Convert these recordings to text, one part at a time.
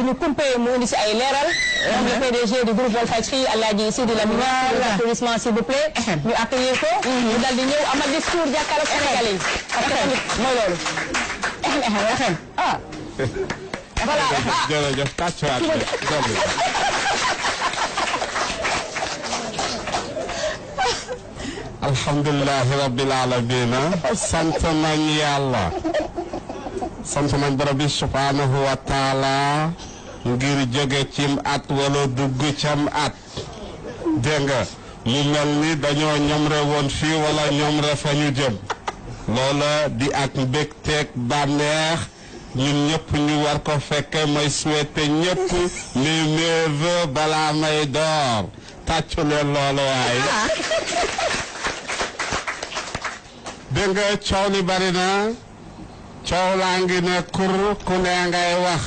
ñu kumpee mu indi si ay leeral. moom le PDG du groupe Walfadjri Alaaji Sidi Lamine. voilà applaudissement s'il vous plaît. ñu accueillir ko. ñu dal di ñëw amal discours jàkkaarloog Sénégalais yi. parce que tamit mooy loolu. ah. voilà jërëjëf tàccuwaat alhamdulilahi rabbil alamina sant nañ yàlla sant nañ borom bi subhanahu wa taala ngir jóge cim at wala dugg cam at dégg nga mu mel ni dañoo ñomre woon fii wala ñomre fa ñu jëm loola di ak mbégteeg bànneex ñun ñëpp ñu war ko fekke may souhaiter ñëpp mes vœux balaa may door tàccu leen loolu waay dégg nga coow li bari na coow laa ngi ne kur ku ne ngay wax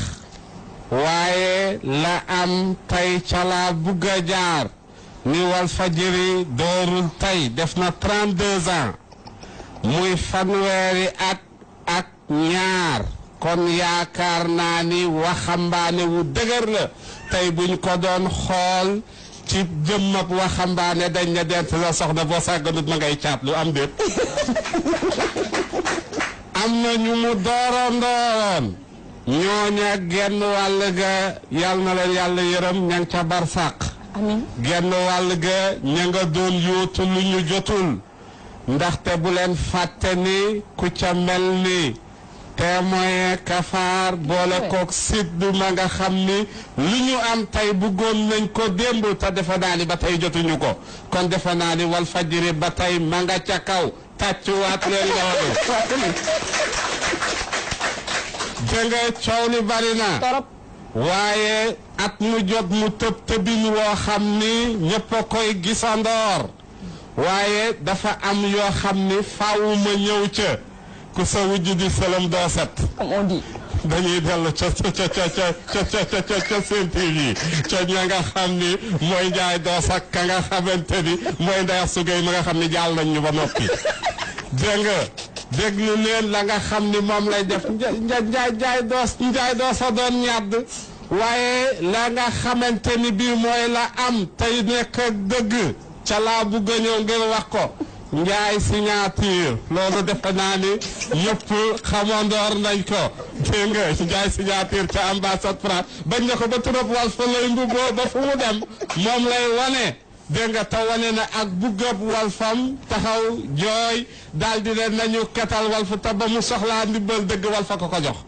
waaye la am tey ca la bugg a jaar ni Walfadjri doorul tey def na 32 ans muy fanweeri at ak ñaar kon yaakaar naa ni waxambaane wu dëgër la tey buñ ko doon xool ci jëmmab waxambaane dañ ne dent la soxna boo sàgganut ma ngay caat lu am déet am na ñu mu dooroon ñooña genn wàll ga yal na leen yàlla yërëm ña nga ca barsàq genn wàll ga ña nga doon yóotu lu ñu jotul ndaxte bu leen fàtte ni ku ca mel ni témoin kafaar boole kook siddu ma nga xam ni lu ñu am tey bëggoon nañ ko démb te defe naa ni ba tey jotuñu ko kon defe naa ni Walfadjri ba tey ma nga ca kaw tàccuwaat leen loolu dégg nga coow li bari na waaye at mu jot mu tëb tëbin woo xam ni ñëpp a koy gisandoor waaye dafa am yoo xam ni faaw ma ñëw ca ku sa wujj di sëlam doo set comme on dit dañuy dellu ca seen TV ca ña nga xam ni mooy njaay doos ak ka nga xamante ni mooy Ndeye Sugay ma nga xam ni jàll nañ ñu ba noppi dégg nga déglu leen la nga xam ni moom lay def njaay doos a doon ñàdd waaye la nga xamante ni bii mooy la am tey nekk ak dëgg ca laa bugg a ñëw ngir wax ko njaay signature loolu defe naa ni ñëpp xamandoor nañ ko dégg nga njaay signature ca ambassade France bañ na ko ba turab Walf lay mbubboo ba fu mu dem moom lay wane dégg nga te wane na ak buggab Walfam taxaw jooy daal di leen nañu ketal Walf te ba mu soxlaa ndimbal dëgg Walf ko ko jox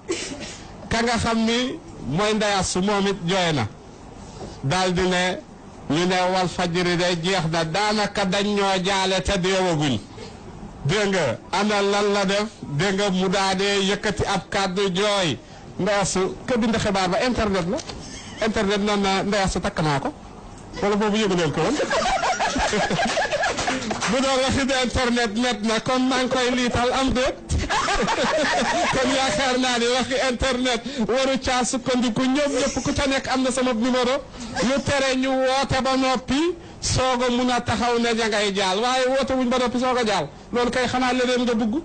ka nga xam ni mooy ndeyas su moom it jooy na daal di ne ñu ne Walfadjri day jeex na daanaka dañ ñoo jaale te deewaguñ dégg nga ana lan la def dégg nga mu daadee yëkkati ab kàddu jooy ndeyasu ka bind xibaar ba internet la internet noonu na ndeyasu takk naa ko wala boobu yëgu leen ko woon bu doon waxi bi internet net na kon maa ngi koy liital am déet kon yaakaar naa ni waxi internet waru caa sukkandiku ñoom ñëpp ku ca nekk am na sama numéro ñu tere ñu woote ba noppi soog a mun a taxaw ne ña ngay jaal waaye woote wuñ ba noppi soog a jaal loolu kay xanaa leneen nga bugg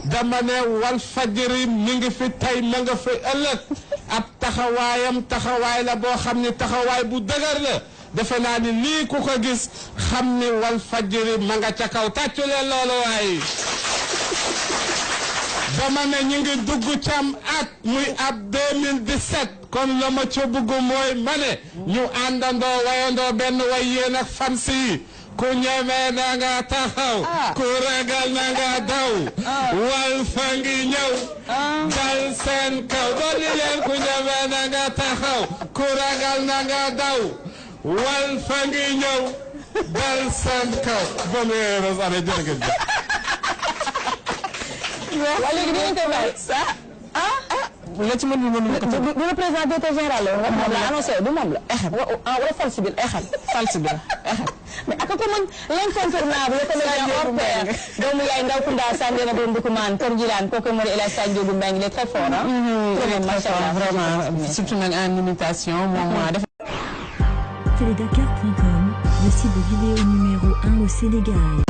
dama ne Walfadjri mi ngi fi tey ma nga fi ëllëg ab taxawaayam taxawaay la boo xam ni taxawaay bu dëgër la defe naa ni lii ku ko gis xam ni Walfadjri ma nga ca kaw tàccu leen loolu waaye dama ne ñu ngi dugg cam at muy ab 2017 kon la ma ca bugg mooy ma ne ñu àndandoo wayandoo benn way yéen ak fans yi ku ñemee na nga taxaw ku ragal na nga daw Walf a ngi ñëw dal seen kaw dolli leen ku ñemee na nga taxaw ku ragal na nga daw Walf a ngi ñëw dal seen kaw bonne heureuse année jërëjëf waaw léegi dinañ koy bàyyi la ci mën bi mënuñu ko du le président directeur général la moom la annoncé du moom la wala falsi bi falsi bi la mais ak ko mën l'incontournable le comédien hors pair doomu yaay ndaw Kounda Sandiana doon Ndukumaan Kër Jilaan kooku moo di El Hadj Sadio bu Mbengue il est très fort très macha Allah vraiment surtout nag en imitation moom def Télédakar.com, le site de vidéo numéro 1 au Sénégal.